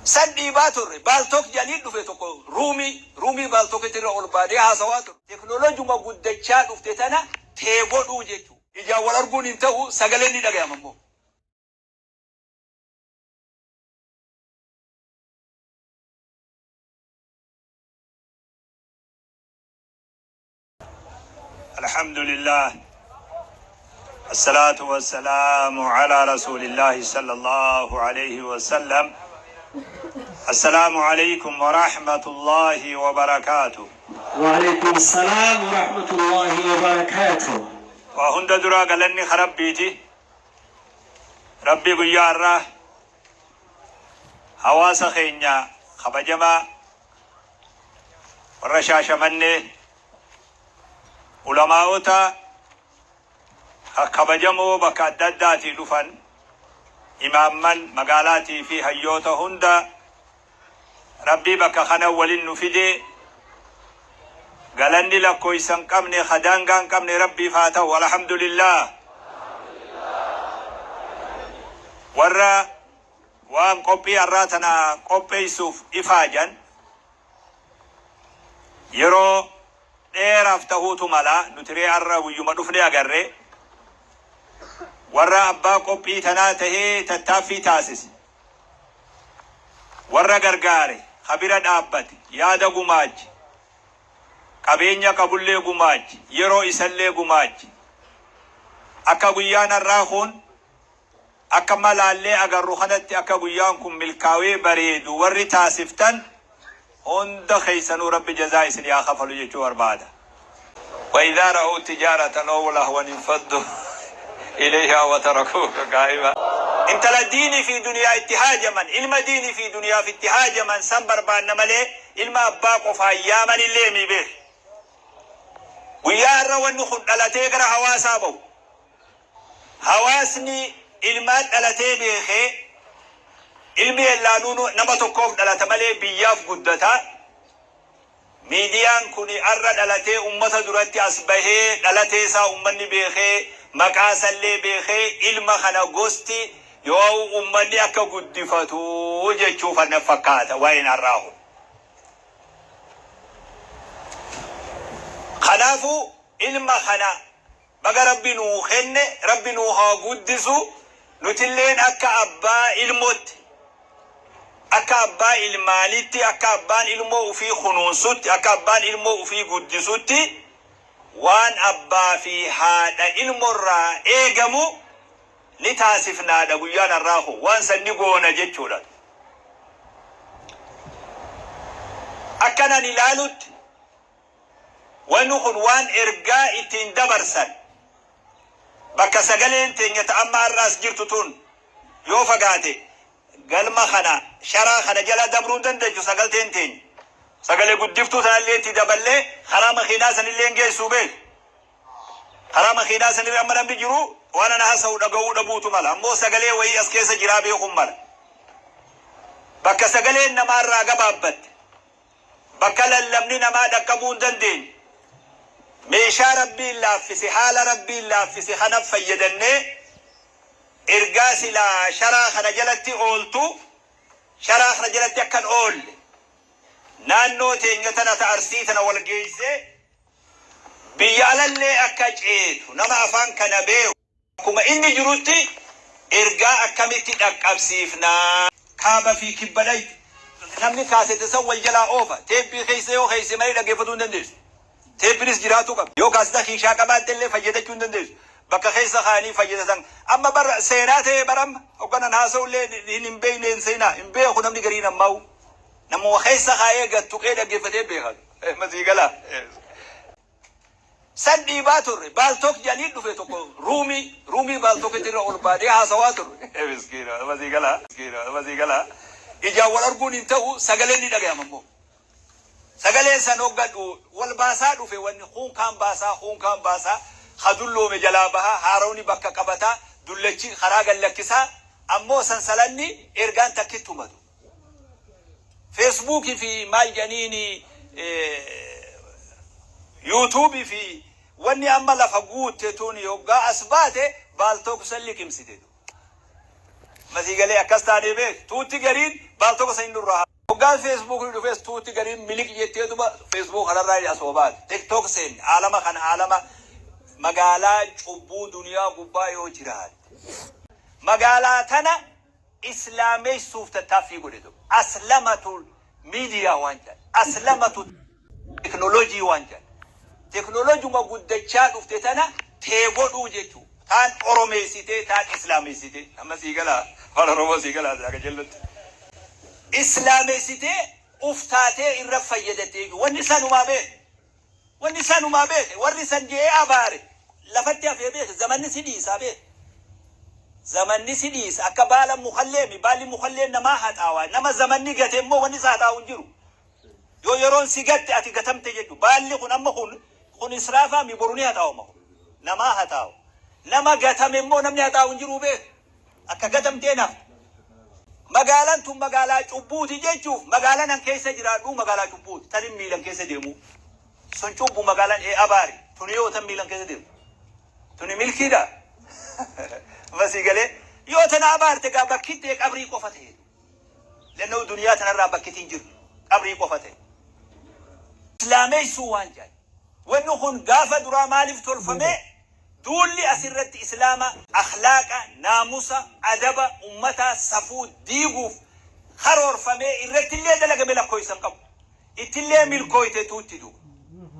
San dhiibaa turre. Paltalk jedhanii dhufe tokko, roomii roomii Paltalkitti irra ol baadee haasawaa ture. Teknoolojuma guddachaa dhufte tana tee godhuu jechuudha. Ijaan wal arguun hin ta'u, sagaleen ni dhagayama immoo. الحمد لله، الصلاة والسلام على رسول الله صلى الله عليه وسلم. السلام عليكم ورحمة الله وبركاته. وعليكم السلام ورحمة الله وبركاته. Waa hunda duraa galanni Rabbiiti. Rabbi guyyaa irraa hawaasa keenya kabajamaa, warra Shaashamannee, ulamaa'ota kabajamoo bakka adda addaatii dhufan, imaamman magaalaatii fi hayyoota hunda, Rabbii bakka kana walin nu fide, galanni lakkoofsa hin qabne, ka daangaa hin qabne Rabbiif haa ta'u. Alhamdulillah. Warra waan qophii har'aa tana qopheessuuf ifaajan, yeroo dheeraaf ta'uutu mala, nuti ree har'a guyyuma dhufne agarre. Warra abbaa qophii tanaa tahee tattaaffii taasise, warra gargaare, kabira dhaabbate, yaada gumaache, qabeenya qabullee gumaache, yeroo isallee gumaache, akka guyyaan har'aa kun akka malaallee agarru kanatti, akka guyyaan kun milkaawee bareedu warri taasiftan hunda keessanuu, Rabbi jazaa isin haa kafalu jechuu barbaada. وإذا رأوا تجارة أو لهوا انفضوا إليها وتركوك قائما. Intala diinii fi duniyaa itti haajaman, ilma diinii fi duniyaaf itti haajaman san barbaanna malee ilma abbaa qofaan yaaman illee mi beek. Guyyaa irra wanni kun dhalatee gara hawaasaa bahu, hawaasni ilmaan dhalatee beekee, ilmi ellaanuun nama tokkoof dhalata malee biyyaaf guddata. Miidiyaan kun arra dhalatee ummata duratti as bahee, dhalatee isaa ummanni beekee, maqaa isallee beekee, ilma kana gosti yoo ummanni akka guddifatu jechuuf na fakkaata waa'een har'aa kun. Kanaafuu ilma kana baga Rabbi nuu kenne, Rabbi nuu haa guddisu. Nutilleen akka abbaa ilmootti, akka abbaa ilmaanitti, akka abbaan ilmoo ufii kunuunsutti, akka abbaan ilmoo ufii guddisutti, waan abbaa fi haadha ilmoorraa eegamu ni taasifnaadha. Guyyaan har'aa kun waan san ni goona jechuudha. Akkanan ilaalutti wanni kun waan ergaa ittiin dabarsan, bakka sagaleen teenya ta amma har'aas jirtu tun yoo fagaate, galma kana sharaa kana jala dabruu hin dandeechu sagalteen teenya. Sagalee guddiftuu sanallee itti daballee karaa makiinaa sanillee hin geessuu beeku. Karaa makiinaa sanirra amma namni jiru waan ana haasa'u dhaga'uu dhabuutu mala. Ammoo sagalee wayii as keessa jiraa beekuun mala. Bakka sagaleen namaarraa gabaabbatte, bakka lallabni namaa dhaqqabuu hin dandeenye, meeshaa Rabbiin laaffise, haala Rabbiin laaffise kanaaf fayyadannee, ergaa silaa sharaa kana jalatti ooltu sharaa kana jalatti akkan oolle, naannoo teenya tana ta Arsii tana wal geessee, biyya alallee akka ceetu, nama afaan kana beeku akkuma inni jirutti ergaa akkamitti dhaqqabsiifnaa. Kaaba fi kibba dhayti. Namni kaasete san wal jalaa oofa. Teebbii keessa yoo keesse malee dhaggeeffatuu hin dandeessu. Teebbinis jiraachuu qaba. Yoo kaaseta kiishaa qabaatte illee fayyadachuu hin dandeessu. Bakka keessa kaa'anii fayyadatan. Amma bara seenaa ta'ee, bara amma hogganan haasa'u illee hin beekne, hin seenaa hin beeku namni gariin ammaa'u. Namuma keessa kaa'ee gad tuqee dhaggeeffatee beekan. Masii galaa. San dhiibaa turre. Paltalk jedhanii dhufe tokko, roomii roomii Paltalkitti irra ol baadee haasawaa turre. Miskiina, masii galaa. Miskiina, masii galaa. Ijaan wal arguun hin ta'u, sagaleen ni dhagayama immoo. Sagaleen san hoggadhu wal baasaa dhufe, wanni kuun kaan baasaa, kuun kaan baasaa, ka dulloome jalaa bahaa, haarawni bakka qabataa, dullachi karaa gallakkisaa, ammoo sansalanni ergaan takkitti himatu. Feesbuukii fi maal jedhaniini, YouTubeii fi wanni amma lafa guutte tun yoggaa as baate Paltalk san liqimsite. Masii galee akkas taanee beek tuutti gariin baal tokko san nurraa. Hoggaan Feesbuukni dhufes tuutti gariin miliq jetteetuma Facebook kanarraa asoo baate. TikTok seenne aalama kana, aalama magaalaa cubbuu duniyaa gubbaa yoo jiraate. Magaalaa tana islaameessuuf tattaaffii godhe tokko. Aslamatu miidiyaa waan jedhan. Aslamatu teknooloojii waan jedhan. Teknooloojuma guddachaa dhufte tana tee godhuu jechuudha. Taan oromeessitee, taan islaameessitee. Amma sii galaa, Afaan Oromoo sii galaa akka jallutti. Islaameessitee uftaatee irra fayyadattee, wanni sanumaa beeke. Wanni sanumaa beeke. Warri san je'ee abaare lafatti hafee beeke. Zamanni si dhiisaa beeke. Zamanni si dhiisa. Akka baala mukalleemi. Baalli mukallee namaa haxaawaa. Nama zamanni gate immoo wanni isa haxaawu hin jiru. Yoo yeroon si gatte, ati gatamte jechuudha. Baalli kun amma kun israafaa mi boru ni haxaawama kun. Namaa haxaawu. Nama gatame immoo namni haxaawu hin jiru beeku. Akka gatamtee nafta. Magaalaan tun magaalaa cubbuuti jechuuf, magaalaan an keessa jiraadhu magaalaa cubbuuti. Tanin miilan keessa deemu. Sun cubbu magaalaan ee abaari. Tuni yoo tan miilan keessa deemu. Tuni milkiidha. Masii galee yoo tana abaarte gaa bakkittee qabrii qofa ta'e. Lannoo duniyaa tanarraa bakkitiin jiru qabrii qofa ta'e. Islaameessuu waan jedhan. Wanni kun gaafa duraa maaliif tolfame? Duulli asirratti islaama, akhlaaqa, naamusa, adaba, ummataa, safuu diiguuf karoorfamee irratti illee dalagame lakkoofsan qabu. Ittillee milkooyte tuutti duuba.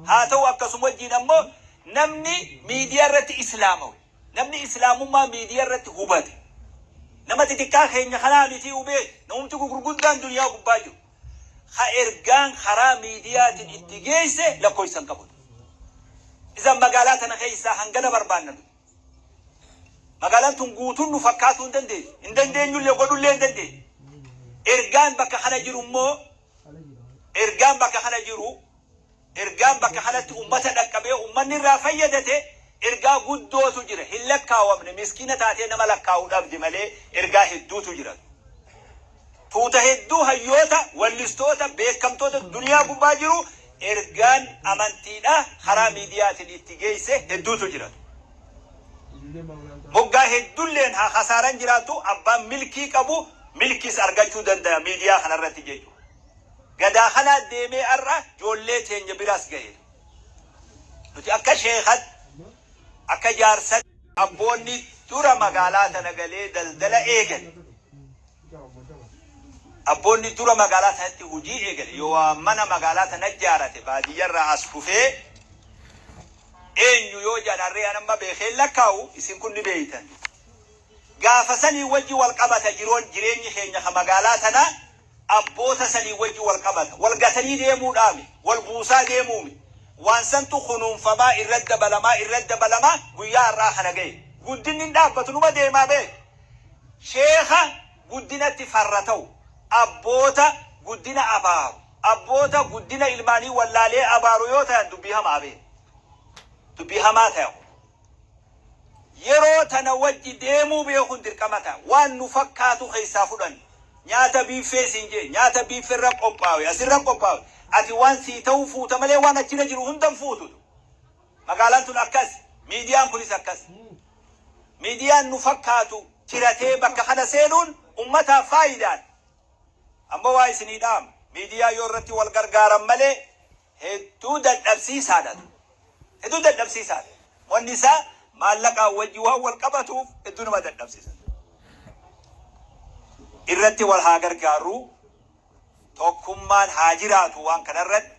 Haa ta'u, akkasuma wajjin ammoo namni miidiyaa irratti islaamawe. Namni islaamummaa miidiyaa irratti hubate. Nama xixiqqaa keenya kanaa miti hubee, namumti gurguddaan duniyaa gubbaa jiru. Ha ergaan karaa miidiyaatiin itti geesse lakkoofsan qabu. Isan magaalaa tana keessaa hangana barbaanna nuti. Magaalaan tun guutuun nu fakkaatuu hin dandeenyu. Hin dandeenyullee, godhullee hin dandeenyu. Ergaan bakka kana jiru immoo, ergaan bakka kana jiru, ergaan bakka kanatti ummata dhaqqabee ummanni irraa fayyadate, ergaa guddootu jira. Hin lakkaawamne, miskiina taatee nama lakkaa'uu dhabde malee ergaa hedduutu jira. Tuuta hedduu, hayyoota, wallistoota, beekamtoota duniyaa gubbaa jiru, ergaan amantiidha karaa miidiyaatiin itti geesse hedduutu jira. Moggaa hedduulleen haa kasaaran jiraattu, abbaan milkii qabu milkiis argachuu danda'a miidiyaa kanarratti jechuudha. Gadaa kanaa deemee har'a ijoollee teenya biraas ga'e. Nuti akka sheekatti, akka jaarsatti, abboonni dura magaalaa tana galee daldala eegale. Abboonni dura magaalaa tanatti hojii eegale, yoo mana magaalaa tana ijaarate baadiyyarraa as dhufee eenyu yoo jedhan, harree amma beekee lakkaa'u, isin kun ni beeytan. Gaafa sanii wajji wal qabata jiroon jireenyi keenya ka magaalaa tana abboota sanii wajji wal qabata. Wal gatanii deemuudhaami, wal buusaa deemuumi. Waan santu kunuunfamaa, irratti dabalamaa, irratti dabalamaa guyyaa har'aa kana ga'e. Guddinni hin dhaabbatu, numa deemaa beek. Sheeka guddinatti farra ta'u, abboota guddina abaaru, abboota guddina ilmaanii wallaalee abaaru yoo ta'an, dubbii hamaa beek. Dubbii hamaa ta'e. Yeroo tana wajji deemuu beekuun dirqama ta'a. Waan nu fakkaatu keessaa fudhannu. Nyaata biiffee siin jee, nyaata biiffee irra qophaa'e, asirra qophaa'e. Ati waan sii ta'uu fuuta malee waan achirra jiru hundan fuutu. Magaalaan tun akkas, miidiyaan kunis akkas. Miidiyaan nu fakkaatu tiratee bakka kana seenuun ummataaf faayidaadha. Amma waa isinii dhaama. Miidiyaa yoo irratti wal gargaaran malee hedduu dadhabsiisaadha. Hedduu dadhabsiisaadha. Wanni isaa maallaqaan wajji waan wal qabatuuf hedduu nama dadhabsiisa. Irratti wal haa gargaarru, tokkummaan haa jiraatu, waan kanarratti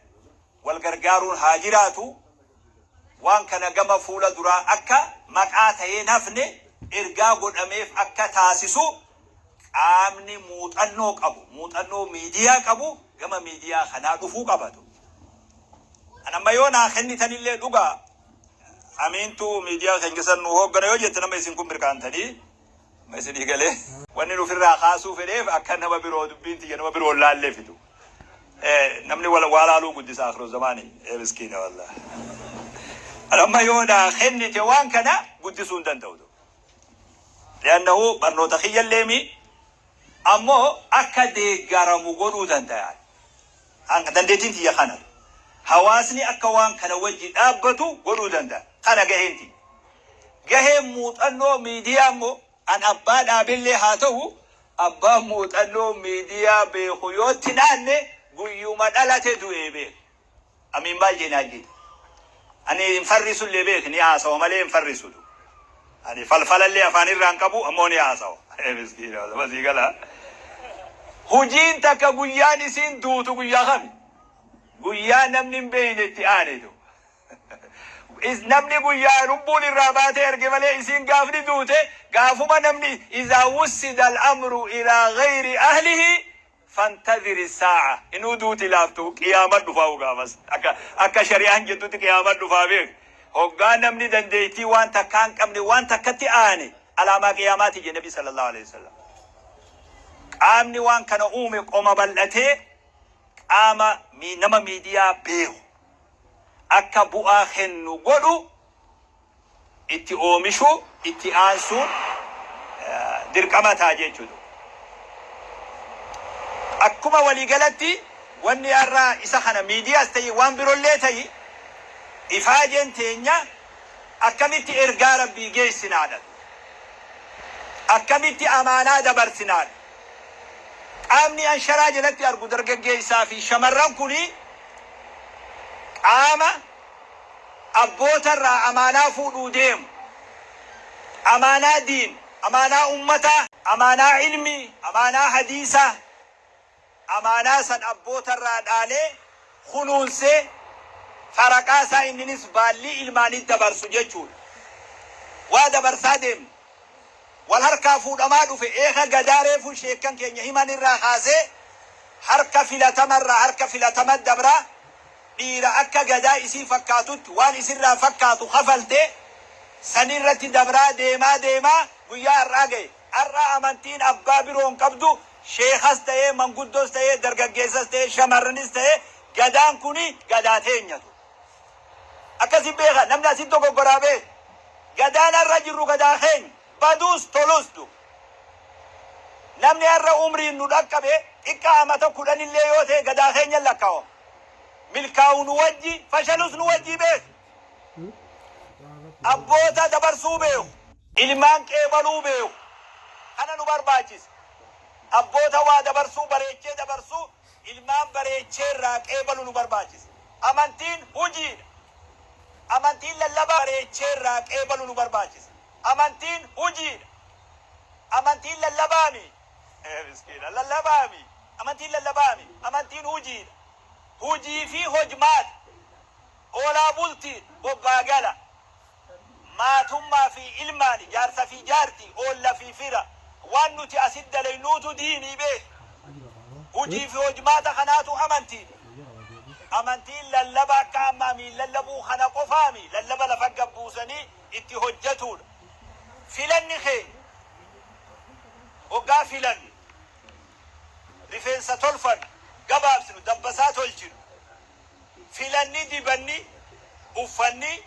wal gargaaruun haa jiraatu, waan kana gama fuula duraa akka maqaa ta'ee nafne ergaa godhameef akka taasisu, qaamni muuxannoo qabu, muuxannoo miidiyaa qabu gama miidiyaa kanaa dhufuu qabatu. Anamma yoo naa kennitanillee, dhugaa amiintu miidiyaa keenya san nu hooggana yoo jette, nama isin kun mirkaantanii amma isinii galee wanni nufirraa kaasuu fedheef akka nama biroo dubbiin tiyya nama biroo laallee fidu. Namni waa laaluu guddisa akhiru zamaanii, miskiina wallah. Amma yoo naa kennite waan kana guddisuu hin danda'u. Li'annahu barnoota kiyyalleemi, ammoo akka deeggaramu godhuu danda'a. Dandeettiin tiyya kana. Hawaasni akka waan kana wajji dhaabbatu godhuu danda'a. Kana gaheen tiyya. Gaheen muuxannoo miidiyaa immoo an abbaa dhaabillee haa ta'u. Abbaan muuxannoo miidiyaa beeku yoo itti naanne guyyuma dhalate du'ee beeku. Amiin maal jeenaan jedhe. Ani hin farrisullee beek, ni haasawa malee hin farrisutu. Ani falfalallee afaan irraa hin qabu, ammoo ni haasawa. Miskiina masii gala. Hujiin takka guyyaan isiin duutu guyyaa kami? Guyyaa namni hin beekne itti aanetu. Namni guyyaa lubbuun irraa baatee erge malee isiin gaafni duute gaafuma namni إذا وسد الأمر إلى غير أهله فانتظر الساعة. Inuu duuti laaftu, qiyaama dhufaa gaafas. Akka shari'aan jettutti qiyaama dhufaa beek. Hoggaa namni dandeettii waan takkaa hin qabne waan takkatti aane, alaamaa qiyaamaati jedhe Nabi صلى الله عليه وسلم. Qaamni waan kana uume qoma bal'atee qaama nama miidiyaa beeku akka bu'aa kennu godhu itti oomishu itti aansuun dirqama ta'a jechuudha. Akkuma waliigalatti wanni har'aa isa kana, miidiyaas ta'e waan biroollee ta'e, ifaajeen teenya akkamitti ergaa Rabbii geessinaadha. Akkamitti amaanaa dabarsinaadha. Qaamni an sharaa jalatti argu dargaggeessaa fi shamarran kuni qaama abbootarraa amaanaa fuudhuu deemu. Amaanaa diin, amaanaa ummataa, amaanaa ilmii, amaanaa hadiisaa, amaanaa san abbootarraa dhaalee kunuunsee faraqaa isaa inninis baallii ilmaanii dabarsu jechuudha. Waa dabarsaa deemna. Wal harkaa fuudhamaa dhufe. Eeka gadaa reefu sheekkan keenya himan irraa kaasee harka filatamarraa harka filatama dabraa, dhiira akka gadaa isii fakkaatutti waan isirraa fakkaatu kafaltee sanirratti dabraa deemaa deemaa guyyaa har'aa ga'e. Har'aa amantiin abbaa biroo hin qabdu. Sheekas ta'ee, manguddoos ta'ee, dargaggeessas ta'ee, shamarranis ta'ee, gadaan kuni gadaa teenyatu. Akkasi beeka, namni asitti dogoggoraa beeka. Gadaan har'a jirru gadaa keenya, baduus tolus du. Namni har'a umriin nu dhaqqabe xiqqaa amata 10illee yoo ta'e gadaa keenya lakkaawama. Milkaa'u nu wajji, fashalus nu wajji beeku. Abboota dabarsuu beeku. Ilmaan qeebaluu beeku. Kana nu barbaachisa. Abboota waa dabarsuu, bareechee dabarsuu, ilmaan bareechee irraa qeebalu nu barbaachisa. Amantiin hojiidha. Amantiin lallabaa bareechee irraa qeebalu nu barbaachisa. Amantiin hojiidha. Amantiin lallabaami. Miskiina, lallabaami. Amantiin lallabaami. Amantiin hojiidha. Hojii fi hojmaata. Oolaa bultiin bobbaa gala. Maatummaa fi ilmaani, jaarsa fi jaarti, oolla fi fira. Waan nuti asit dalaynuutu diinii beek. Hojii fi hojmaata kanaatu amantiidha. Amantiin lallaba akka ammaamiin lallabuu kana qofaami. Lallaba lafa gabbuusanii itti hojjetuudha. Filanni keenya hoggaa filannu, rifeensa tolfannu, gabaabsinu, dabbasaa tolchinu, filanni, dibanni, uffanni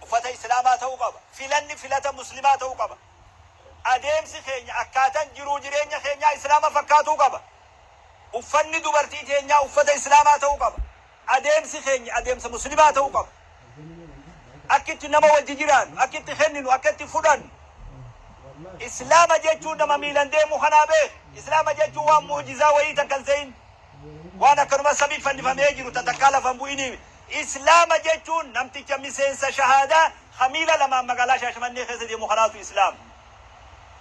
uffata Islaamaa ta'uu qaba. Filanni filata Muslimaa ta'uu qaba. Adeemsi keenya, akkaataan jiruu jireenya keenyaa Islaama fakkaatuu qaba. Uffanni dubartii teenyaa uffata Islaamaa ta'uu qaba. Adeemsi keenya adeemsa Muslimaa ta'uu qaba. Akka itti nama wajji jiraannu, akka itti kenninu, akka itti fudhannu. Islaama jechuun nama miilan deemu kanaa beek. Islaama jechuun waan mu'jizaa wayii takkan se'in. Waan akkanuma samii fannifamee jiru takkaa lafan bu'inii. Islaama jechuun namticha miseensa shahaadaa hamiila lamaan magaalaa Shaashamannee keessa deemu kanaatu Islaama.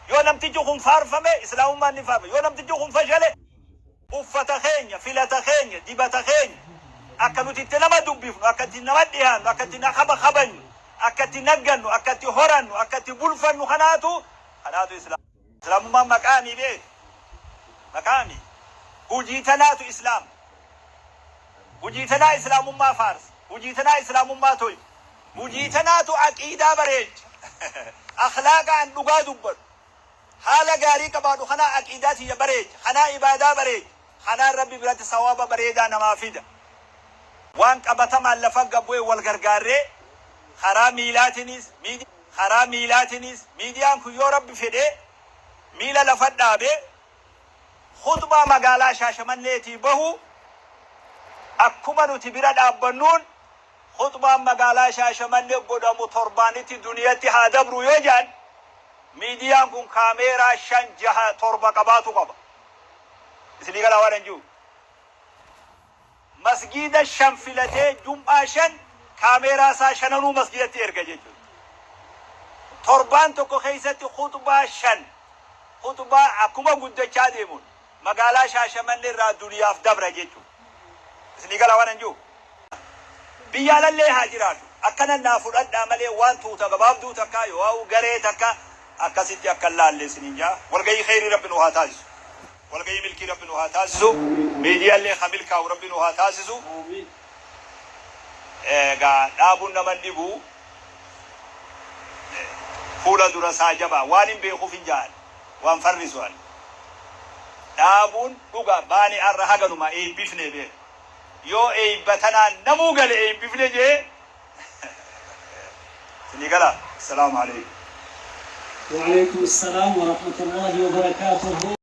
Yoo namtichi kun faarfame, Islaamummaan ni faarfame. Yoo namtichi kun fashale, uffata keenya, filata keenya, dibata keenya, akka nuti itti nama dubbifnu, akka itti nama dhiyaannu, akka itti kaba kabajnu, akka itti naggannu, akka itti horannu, akka itti bulfannu kanaatu Islaam. Islaamummaan maqaamii beek. Maqaamii. Hujii tanaatu Islaam. Hujii tanaa Islaamummaa faarsa. Hujii tanaa Islaamummaa tolcha. Hujii tanaatu aqiidaa bareecha. Akhlaaqaan dhugaa dubbadhu. Haala gaarii qabaadhu kanaa aqiidaa tiyya bareecha. Kanaa ibaadaa bareecha. Kanaan Rabbi biratti sawaaba bareedaa namaa fida. Waan qabatamaan lafa gabbu'e wal gargaarree karaa miilaatiinis miidiyaan kun yoo Rabbi fedhee miila lafa dhaabee khutbaa magaalaa Shaashamanneetii bahu akkuma nuti bira dhaabbannuun, khutbaan magaalaa Shaashamannee godhamu torbaanitti duniyatti haa dabru yoo jedhan. Miidiyaan kun kaameeraa shan, jaha, torba qabaatu qaba. Isinii galaa waan hin jiru. Masgiida shan filatee jum'aa shan kaameeraa isaa shananuu masgiidatti erga jechuudha. Torbaan tokko keessatti khutbaa shan, khutbaa akkuma guddachaa deemuun magaalaa Shaashamannee irraa duniyaaf dabra jechuudha. Isinii galaa waan hin jiru. Biyya alallee haa jiraatu. Akkana naa fudhadhaa malee waan tuuta gabaabduu takka yoo garee takka akkasitti akka hin laalle isiniin jaa. Walgahii kheyrii Rabbi nu haa taasisu. Walgahii milkii Rabbi nu haa taasisu. Miidiyaallee ha milkaa'u Rabbi nu haa taasisu. Egaa dhaabuun nama hin dhibu. Fuula dura isaa jabaa waan hin beekuuf hin ja'an waan farrisu ani. Dhaabuun dhuga baani arra haganuma eebbifne beeka. Yoo eeyba tanaan namuu gale eebbifne jee isinii galaa. Assalaamu aleykum. Wa'aleykum salaam wa rahmatullahi wa barakaatuhu.